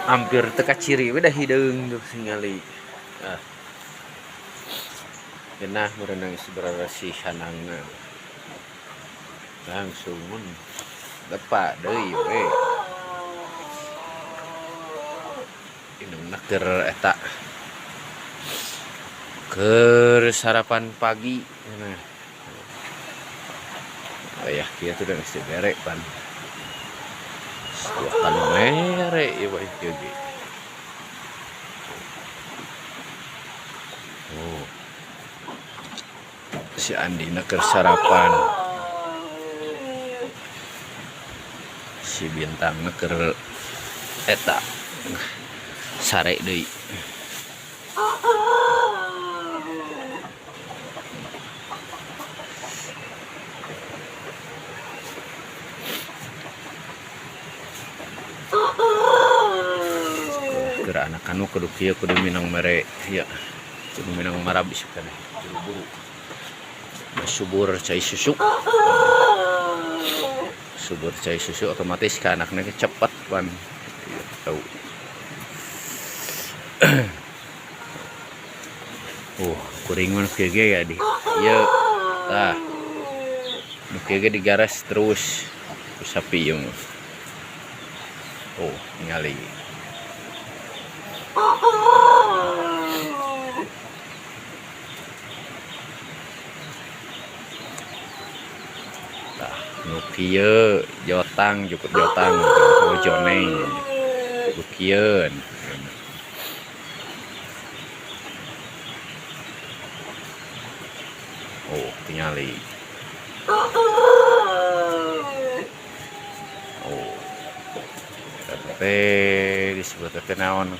Hampir teka ciri we da hideung tuh ningali. Ah. Genah meureunan geus bararasih kandangna. Langsung mun lepa deui we. Indungna keur eta keur sarapan pagi cenah. Aya kieu teh geus dibere pan. Dua mere ieu mah kieu ge. Oh. Si Andina keur sarapan. Si Bintangna keur eta sare deui. Keur anakan mah kudu kieu kudu minang mere ieu kudu minang marab isuk teh buru-buru. Subur cai susu. Subur cai susu otomatis ka anakna ge cepet pan. Gitu. Kuring mah nu kieu ge ya di ieu tah. Nu kieu ge digaras terus ku sapi ieu mah. Oh, ningali. Tah, nu kieu jotang jukut jotang atawa joneng. Nu kieu. Oh, tingali. Oh. Eta teh disebut teh naon?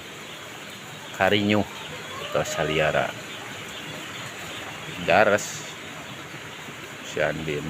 Karinyuh atau saliara. Gares si Andin.